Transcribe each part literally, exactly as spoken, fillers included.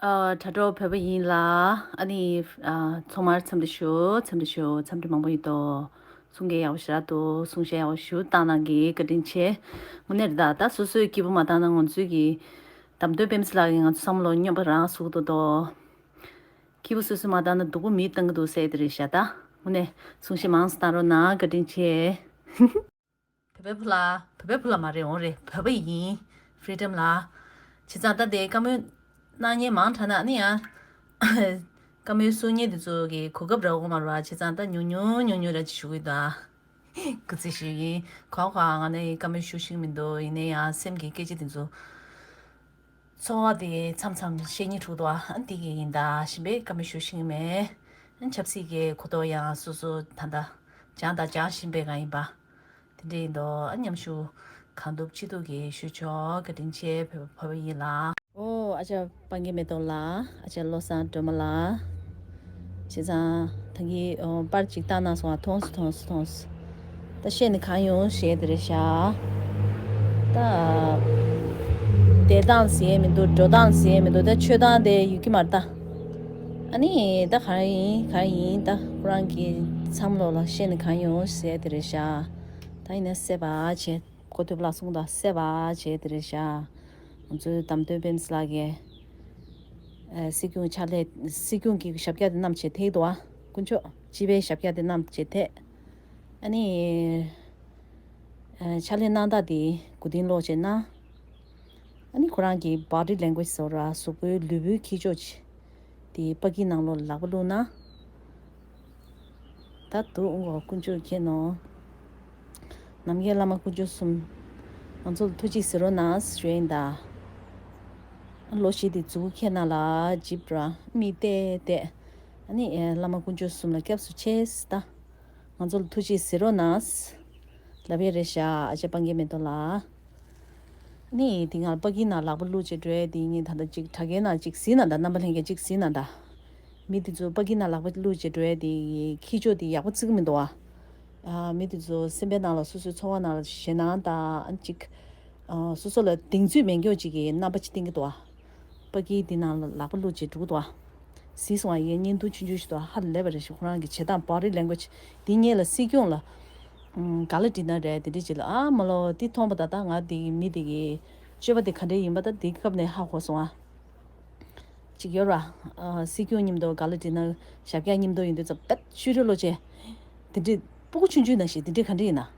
ཨ། དྲ་གྲོགས་བོད་པ་ཡིན་ལ། ཨ་ནི། ཨ། ཚང་མར་འཚམས་འདྲི་ཞུ། འཚམས་འདྲི་ཞུ། འཚམས་འདྲི་མང་པོ་ཡིན་དོ། གསུང་མཁན་ཡག་པོ་ཞེ་དྲག་འདུག་གསུང་བཤད་ཡག་པོ་ཞུ་བཏང་གནང་གི། བཀའ་དྲིན་ཆེ། དངོས་གནས་རེད་ད། ད་སོ་སོའི་སྐྱིད་པོ་མ་བཏང་ན་ང་ཚོའི་གི་འདམ་སྟོན་པེམ་སི་ལགས་ཀྱིས་ང་ཚོ་བསམ་བློ་སྙོམས་པ་རང་ཟུག་འདུག་དོ། སྐྱིད་པོ་སོ་སོས་མ་བཏང་ན་སྡུག་པོ་མིས་བཏང་གི་འདུག་ཟེར་དེ་རེད་ཤག་ད་དངོས་གནས་གསུང་བཤད་མང་ཙམ་བཏང་རོགས་གནང་། བཀའ་དྲིན་ཆེ། བོད་པའི་བུ་ལ། བོད་པའི་བུ་ལ་མ་རེད། འོང་རེད། བོད་པ་ཡིན། ཕི་རི་ཌམ་ལ། བྱས་ཙང་ད་དེ་བཀའ་མོལ་གནང་མཁན་མང་དྲགས་ན་ནི་ཡང་། བཀའ་མོལ་གསུང་མཁན་དེ་ཚོ་གི་གོ་སྐབས་རག་གི་མ་རེད་པ། བྱས་ཙང་ད་ཉུང་ཉུང་ཉུང་ཉུང་ར་ཅིག་ཞུ་གི་ཡོད་ད། གུས་བརྩི་ཞུ་ཡིན། གོ་གོ་ང་ནི་བཀའ་མོལ་ཞུ་ཤེས་མི་འདུག་ཡིན་ན་ཡང་སེམས་ཀྱི་སྐད་ཆ་དེ་ཚོ། ཚོར་བ་དེ་མཚམས་མཚམས་བཤད་སྙིང་འདོད་འདུག་ཨ་འདི་གི་ཡིན་ད། གཞན་པའི་བཀའ་མོལ་ཞུ་ཤེས་མེད། ཨ་ཆབ་སྲིད་ཀྱི་གོ་རྟོགས་ཡང་སོ་སོ་ད་ལྟ་སྦྱངས་དང་སྦྱང་བཞིན་པའི་སྒང་ཡིན་པ། དེ་འདྲ་ཡིན་དོ། ཨ་མཉམ་ཞུགས་གང་ཐུབ་ཅི་ཐུབ་ཀྱིས་ཞུ་ཆོག་བཀའ་དྲིན་ཆེ། བོད་པ་ཡིན་ལ། ཨོ་ཨ་ཅག་སྤང་གི་མེ་ཏོག་ལ། ཨ་ཅག་བློ་བཟང་སྒྲོལ་མ་ལ། བྱས་ཙང་ད་གིན་ཨོ་པར་ཅིག་བཏང་གནང་སོང་བ། མཐོང་སོང་། མཐོང་སོང་། མཐོང་སོང་། ད་བཤད་ནས་གང་ཡོང་ཞེས་དེ་རེད་ཤག་ད་བསྡད་སྟངས་ཟེར་མི་འདུག་འགྲོ་སྟངས་ཟེར་མི་འདུག་ད་ཆོད་སྟངས་དེ་ཡོད་ཀྱི་མ་རེད་ད། ཨ་ནི་ད་ག་རེ་ཡིན་ག་རེ་ཡིན། ད་ཁོ་རང་གི་བསམ་བློ་ལ་བཤད་ནས་གང་ཡོང་ཟེར་དེ་རེད་ཤག་ད་ཡིན་ན་སེ་བ་བྱས། གོ་ཐོས་ལ་གསུངས་དང་སེ་བ་བྱས་དེ་རེད་ཤག་ང་ཚོའི་བདམས་ཐོན་པེམ་སི་ལགས་ཀྱིས། ཨ་སྲིད་སྐྱོང་ཕྱག་ལས། སྲིད་སྐྱོང་གི་ཞབས་བཀྱག་དེ་བསྣམས་བྱས་ཐེག་འདུག་ཨ། དཀོན་མཆོག་སྤྱི་པའི་ཞབས་བཀྱག་དེ་བསྣམས་བྱས་ཐེག་ཨ་ནི། ཨ་ཕྱག་ལས་གནང་སྟངས་དེ་མགོ་རྟིང་སློག་བྱས་ན། ཨ་ནི་ཁོ་རང་གི་body language ཟེར་བ། གཟུགས་པོའི་ལུས་པོའི་ཁྱད་ཆོས་ཅིག་དེ་པ་ཀིའི་ནང་ལོགས་ལག་པ་བླུགས་ན། ད་དུ་འོང་གོ་དཀོན་མཆོག་མཁྱེན་ནོ། ནམ་མཁའི་བླ་མ་དཀོན་མཆོག་གསུམ། ང་ཚོ་ལ་ཐུགས་རྗེ་གཟིགས་རོགས་གནང་ཞུ་ཡིན་ད། ལོ་བཞི་དེ་མཛུབ་གུ་ཁྱེར་ན་ལ་འཇིབ་ར་མིག་བལྟས་བལྟས། ཨ་ནི་ཨེ་བླ་མ་དཀོན་མཆོག་གསུམ་ལ་སྐྱབས་སུ་མཆི་ད། ང་ཚོ་ལ་ཐུགས་རྗེ་གཟིགས་རོགས་གནང་། ལབ་ཡས་རེད་ཤག་ཨ་ཅག་སྤང་གི་མེ་ཏོག་ལགས། ནི་དེ་སྔར་པ་ཀིའི་ནང་ལག་པ་བླུགས་བྱས་འགྲོ་ཡས་དེ་ངས་ད་ལྟ་ཅིག་དྲ་རྒྱའི་ནང་ཅིག་གཟིགས་ན་ད། རྣམ་པ་ལྷན་རྒྱས་ཅིག་གཟིགས་ན་ད། མི་དེ་ཚོ་པ་ཀིའི་ནང་ལག་པ་བླུགས་བྱས་འགྲོ་ཡས་དེ་ཁྱད་ཆོས་དེ་ཡག་པོ་བརྩི་གི་མི་འདུག་ཨ། ཨ་མི་དེ་ཚོ་སེམས་པའི་ནང་ལ་སོ་སོའི་ཚོར་བ་ནང་ལ་ཞེད་སྣང་དང་ཨ་ཅིག་ཨ་སོ་སོ་ལ་གདེང་ཚོད་མེད་མཁན་ཅིག་གི་རྣམ་པ་ཅིག་བསྟན་གི་འདུག་ཨ། པ་ཀིའི་དེ་ནང་ལ་ལག་པ་བླུགས་བྱས་འགྲོ་གི་འདུག་ཨ། གཟིགས་སོང་ཨ། ཡའི་བརྙན་ཐུང་ཆུང་ཆུང་ཞིག་འདུག་ཧ་ལས་པ་རེད་ཤག་ཁོ་རང་གི་བྱེད་སྟངས་body language་དེ་ངེད་ལ་སྲིད་སྐྱོང་ལ་ཨམ་ག་ལ་འགྲིག་ན་རེད། དེ་འདྲ་ཅིག་ལ་ཨ་མ་ལོ་དེ་མཐོང་པ་ད་ལྟ་ང་དེ་གི་མི་དེ་གི་སྤྱོད་པ་དེ་ག་འདྲ་ཡིན་པ་ད་དེ་སྐབས་ནས་ཧ་གོ་སོང་ཨ། ཅིག་ཡོད་ར། ཨ་སྲིད་སྐྱོང་མཉམ་དུ་ག་ལ་འགྲིག་ན་ཞབས་བཀྱག་མཉམ་དུ་ཡིན་དུས་ཙམ་པད་ཤུ་རི་ལོ་ཅེ། དེ་འདྲ་སྤུ་གུ་ཆུང་ཆུང་ནང་བཞིན་དེ་འདྲ་ག་འདྲ་ཡིན་ན།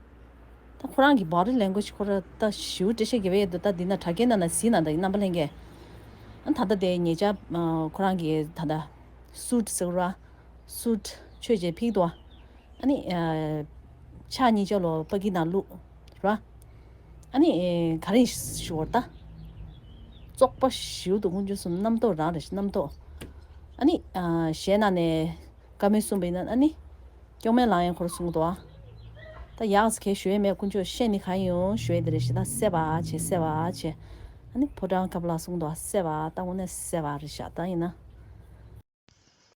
ད་ཁོ་རང་གི་body language་ཁོ་ར་ད་ཞིའུ་འགྲེལ་བཤད་རྒྱབ་ཡས་འདུག་ད་འདི་ན་དྲ་རྒྱའི་ནང་ན་གཟིགས་ན་ད་རྣམ་པ་ལྷན་རྒྱས། ཨ་ད་ལྟ་དེ་ཉེ་ཆར་ཁོ་རང་གི་ད་ལྟ་སུཊ་ཟེར་ར། སུཊ་མཆོད་བྱས་ཕིག་འདུག་ཨ་ནི་ཕྱག་གཉིས་ཆ་ལོ་པ་ཀི་ནང་བླུགས་ར། ཨ་ནི་ག་རེ་ཞུ་བར་ད། བཙོག་པ་ཞིའུ་འདུག་དཀོན་མཆོག་གསུམ། རྣམ་རྟོག་རང་རེད་རྣམ་རྟོག་ཨ་ནི་གཞས་ནང་ནས་བཀའ་མོལ་གསུངས་པ་ཡིན་ན་ཨ་ནི། སྐྱོ་མེད་ལང་ཡང་ཁོར་གསུངས་འདུག་ད་ཡག་ཟེར་གས་ཞུ་ཡས་མེད། དཀོན་མཆོག་བཤད་ནི་གང་ཡོང་ཞུ་ཡས་དེ་རེད་ཤག་ད་སེ་བ་བྱེད་སེ་བ་བྱེད། ཨ་ནི་ཕོ་བྲང་ཁབ་ལ་གསུངས་འདུག་སེ་བ་ད་དངོས་གནས་སེ་བ་རེད་ཤག་ད་ཡིན་ན་